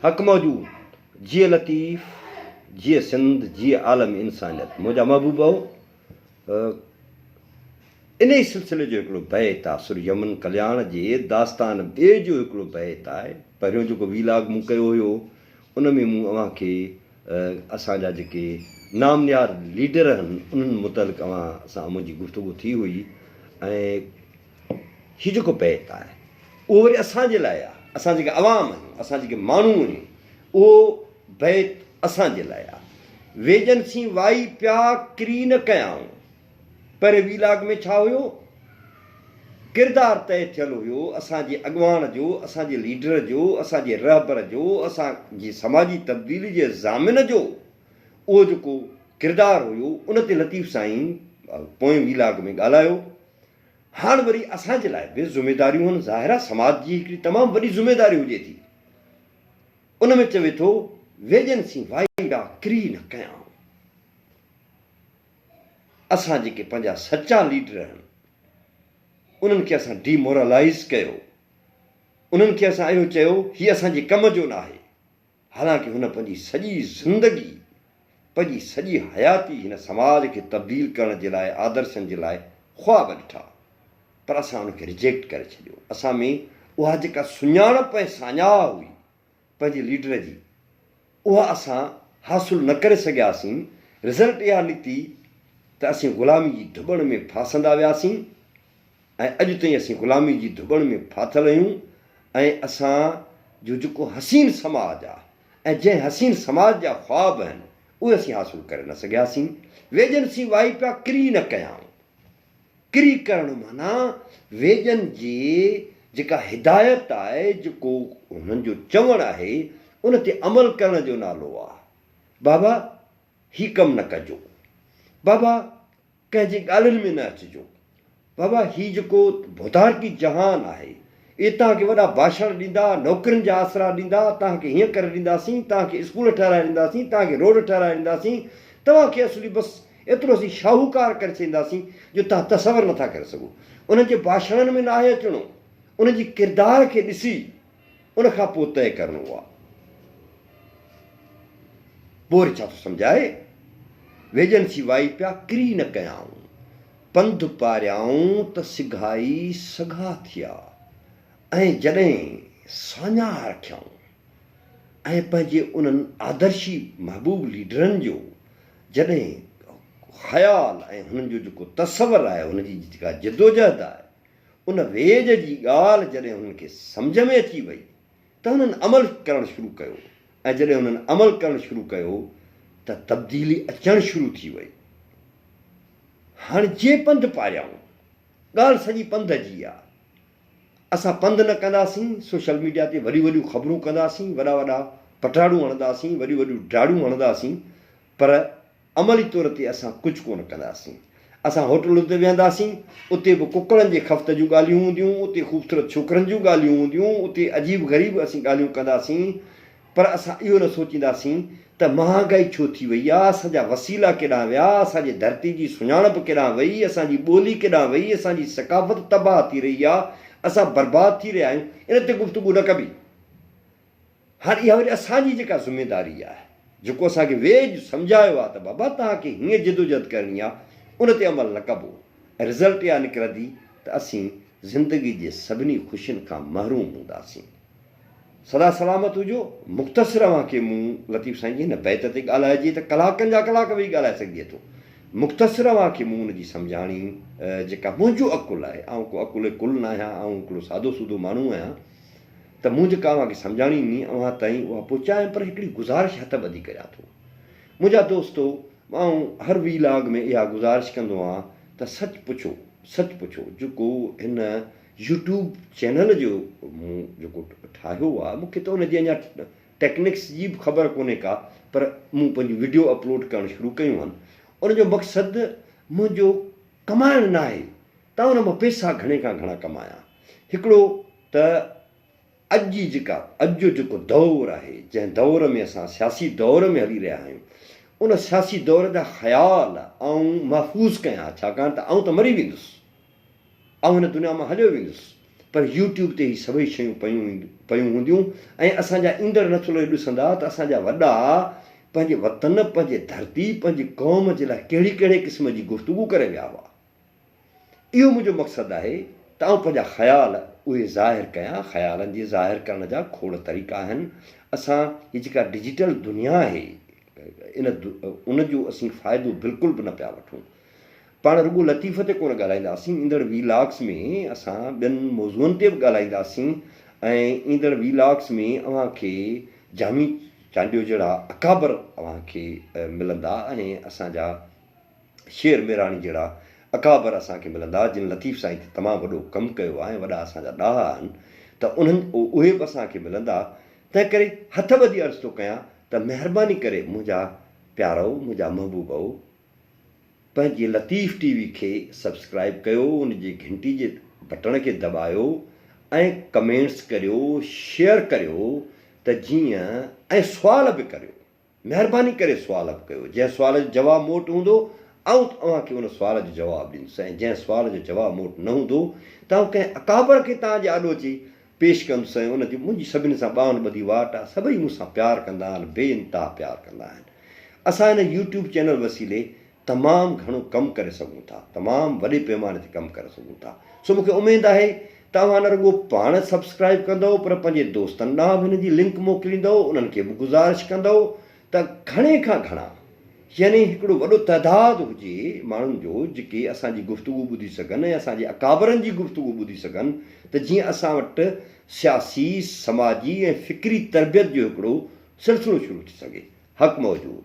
حق موجود جيئي لطيف جيئي سنڌ جيئي عالم انسانيت منهنجا محبوبؤ انهي سلسلي جو هڪڙو بيت آ سر يمن ڪلياڻ جي داستان ٻئي جو هڪڙو بيت آهي پهريون جيڪو وي لاگ مون ڪيو هيو ان ۾ مون اوهان کي اسان جا جيڪي نامنيار ليڊر آهن انهن متعلق اوهان سان منهنجي گفتگو ٿي هئي ۽ هي جيڪو بيت آهي اهو وري اسان جي لاء آهي، اسان جيڪي عوام آهيون، اسان جيڪي ماڻهو آهيون، اهو بيت اسان جي لاء آهي. ويڄن سين وائي پيا ڪري نه ڪيائون. پهرين ويلاگ ۾ ڇا هيو؟ ڪردار طئي ٿيل هيو اسان جي اڳواڻ جو، اسان جي ليڊر جو، اسان جي رهبر جو، اسان جي سماجي تبديلي جي ضامن جو، اهو جيڪو ڪردار هيو ان تي لطيف سائين پوئين ويلاگ ۾ ڳالهايو. هاڻ وري اسان جي لاء به ذميداريون هن ظاهر آ سماج جي هڪڙي تمام وڏي ذميداري هجي ٿي. ان ۾ چوي ٿو ويڄن سين وائيڙا ڪري نه ڪيائون. اسان جيڪي پنهنجا سچا ليڊر آهن انهن کي اسان ڊي مورالائيز ڪيو انهن کي اسان اهو چيو هي اسان جي ڪم جو ناهي. حالانڪه هن پنهنجي سڄي زندگي، پنهنجي سڄي حياتي هن سماج کي تبديل ڪرڻ جي لاء، آدرشن جي لاء خواب ڏٺا، پر اسان ان کي ريجيڪٽ ڪري ڇڏيو. اسان ۾ اها جيڪا سڃاڻپ ۽ ساڃاهه هئي پنهنجي ليڊر جي، اها اسان حاصل نه ڪري سگهياسين. رزلٽ اها نڪتي ته اسين غلامي جي ڌٻڻ ۾ ڦاسندا وياسين. ۽ اڄ تائين اسين غلامي جي ڌٻڻ ۾ ڦاٿل آهيون ۽ اسان جو جيڪو حسين سماج آ ۽ جنهن حسين سماج جا خواب آهن اهي اسين حاصل ڪري نه سگهياسين. ويڄن سين وائي پيا ڪري نه ڪيائون. ڪري ڪرڻ معنيٰ ويڄن جي جيڪا هدايت آهي جيڪو هنن جو چوڻ آهي ان تي عمل ڪرڻ جو نالو آ. بابا هي ڪم نه ڪجو. بابا ڪنهن جي ڳالهين ۾ نه اچجو. بابا هي جيڪو ڀوتارڪي جهان آهي، اهي توهان کي وڏا ڀاشڻ ڏيندا، نوڪرين جا آسرا ڏيندا، توهان کي هيئن ڪري ڏينداسين، توهان کي اسڪول ٺهرائي ڏينداسين، توهان کي روڊ ٺهرائي ڏينداسين، توهان کي اصلي بس ايترو اسين شاهوڪار ڪري ڇڏينداسين جو توهان تصور نٿا ڪري سگهو. انهن جي ڀاشڻن ۾ ناهي اچڻو، انهن جي ڪردار کي ڏسي ان کان پوء طئي ڪرڻو آ. پوء وري ڇا ٿو سمجهائي؟ ويڄن سين وائي پيا ڪري نه ڪيائون. پنڌ پاريائون ته سگهائي سگها ٿيا ۽ جڏهن ساڃاهه رکيائون ۽ پنهنجي انهن آدرشي محبوب ليڊرن جو جڏهن خيال ۽ هنن جو جيڪو تصور آهي، هن جي جيڪا جدوجهد آهي، ان ويڄ جي ڳالهه جڏهن هنن کي سمجهه ۾ اچي وئي ته هنن عمل ڪرڻ شروع ڪيو ۽ جڏهن هنن عمل ڪرڻ شروع ڪيو ته تبديلي اچڻ شروع ٿي وئي. هاڻ جي پنڌ پاريائون، ڳالهه سڄي پنڌ جي آ. اسان پنڌ نه ڪنداسين، سوشل ميڊيا تي وڏيون وڏيون خبرون ڪنداسين، وڏا وڏا پٽاڙون هڻنداسين، وڏيون وڏيون ڊاڙون هڻنداسين پر عملي طور تي اسان ڪجهه ڪونه ڪنداسين. اسان هوٽلن تي ويهنداسين، اتي به ڪڪڙن جي خفت جون ڳالهيون هونديون، اتي خوبصورت ڇوڪرن جون ڳالهيون هونديون، اتي عجيب غريب اسين ڳالهيون ڪنداسين، پر اسان اهو نه سوچينداسين ته مهانگائي ڇو ٿي وئي آ، اسان جا وسيلا ڪيڏانهن ويا، اسان جي ڌرتي جي سڃاڻپ ڪيڏانهن وئي، اسان جي ٻولي ڪيڏانهن وئي، اسان جي ثقافت تباهه ٿي رهي آ، اسان برباد ٿي رهيا آهيون، ان تي گفتگو نه ڪبي. هاڻ اها وري اسان جي جيڪا ذميداري آهي، جيڪو اسان کي ويڄ سمجهايو آهي ته بابا توهان کي هيئن جدوجهد ڪرڻي آهي، ان تي عمل نه ڪبو ۽ رزلٽ اها نڪرندي ته اسين زندگي جي سڀني خوشين کان محروم هونداسين. سدا سلامت هجو. مختصر اوهان کي مون لطيف سائين جي هن بيت تي ڳالهائجي ته ڪلاڪن جا ڪلاڪ ويهي ڳالهائي سگهجي ٿو. مختصر اوهان کي مون ان جي سمجهاڻي جيڪا منهنجو عقل آهي، آئون ڪو عقل ڪل ناهيان، آئون هڪڙو سادو سودو ماڻهو آهيان، ته مون جيڪا اوهان کي سمجهاڻي ڏني اوهان تائين اها پهچايم پر هڪڙي گذارش هٿ ٻڌي ڪريان ٿو. منهنجا دوستو آئون هر وي لاگ ۾ اها گذارش ڪندو آهيان ته سچ پڇو سچ پڇو جيڪو هن يوٽيوب چينل جو مون جيڪو ٺاهيو آهي مون کي ته ان جي اڃا ٽيڪنڪس جي به خبر ڪونهي ڪا پر مون پنهنجون وڊيو اپلوڊ ڪرڻ شروع ڪيون آهن ان جو مقصد منهنجو ڪمائڻ ناهي ته آئون ان مان پيسا گهڻي کان گهڻا ڪمايان هڪڙو ته اڄ جي جيڪا اڄ جو جيڪو دور آهي، جنهن دور ۾ اسان سياسي دور ۾ هلي رهيا آهيون، ان سياسي دور جا خيال آئون محفوظ ڪيان، ڇاڪاڻ ته آئون ته مري ويندس، آئون هن دنيا مان هليو ويندس، پر يوٽيوب تي هي سڀئي شيون پيون پيون هونديون ۽ اسان جا ايندڙ نسل اهي ڏسندا ته اسان جا وڏا پنهنجي وطن، پنهنجي ڌرتي، پنهنجي قوم جي لاء ڪهڙي ڪهڙي قسم جي گفتگو ڪري ويا هئا. اهو منهنجو مقصد آهي ته آئون پنهنجا خيال اهي ظاهر ڪيان، خيالن جي ظاهر ڪرڻ جا کوڙ طريقا آهن، اسان هي جيڪا ڊجيٽل دنيا آهي ان ان جو اسين فائدو بلڪل به نه پيا وٺون. پاڻ رڳو لطيف تي ڪونه ڳالهائينداسين، ايندڙ وي لاگس ۾ اسان ٻين موضوعن تي به ڳالهائينداسين ۽ ايندڙ وي لاگس ۾ اوهان کي جامي چانڊيو جهڙا اڪابر اوهان کي ملندا ۽ اسان جا شير ميراڻي جهڙا اڪابر اسان کي ملندا جن لطيف سائين تي تمام وڏو ڪم ڪيو آهي ۽ وڏا اسان جا ڏاها آهن ته انهن اهي به اسان کي ملندا تنهن ڪري هٿ ٻڌي عرض ٿو ڪيان ته مهرباني ڪري منهنجا پيارؤ منهنجا محبوبؤ پنهنجي لطيف ٽي وي کي سبسڪرائيب ڪيو ان جي گهنٽي جي بٽڻ کي دٻايو ۽ ڪمينٽس ڪريو شيئر ڪريو ته جيئن ۽ سوال به ڪريو مهرباني ڪري سوال به ڪيو جنهن سوال جو جواب مون وٽ هوندو آئون اوهان کي ان سوال جو جواب ڏيندس ۽ جنهن سوال جو جواب مون وٽ نه هوندو ته آئون ڪنهن اڪابر کي توهان جي آڏو اچي پيش ڪندس ۽ ان جي منهنجي سڀني سان ٻانهن ٻڌي واٽ آ سڀئي مون سان پيار ڪندا آهن بي انتها پيار ڪندا آهن اسان هن يوٽيوب چينل وسيلي تمام گهڻو ڪم ڪري سگهون ٿا تمام وڏي پيماني تي ڪم ڪري سگهون ٿا سو مونکي اميد آهي ته اوهان نه رڳو پاڻ سبسڪرائيب ڪندؤ پر پنهنجي دوستن ڏانهن به هن جي لنڪ موڪليندؤ انهن کي به گذارش ڪندؤ ته گهڻي کان گهڻا يعني هڪڙو وڏو تعداد هجي ماڻهن جو جيڪي اسان جي گفتگو ٻڌي سگهن ۽ اسان جي اڪابرن جي گفتگو ٻڌي سگهن ته جيئن اسان وٽ سياسي، سماجي ۽ فڪري تربيت جو هڪڙو سلسلو شروع ٿي سگهي. حق موجود.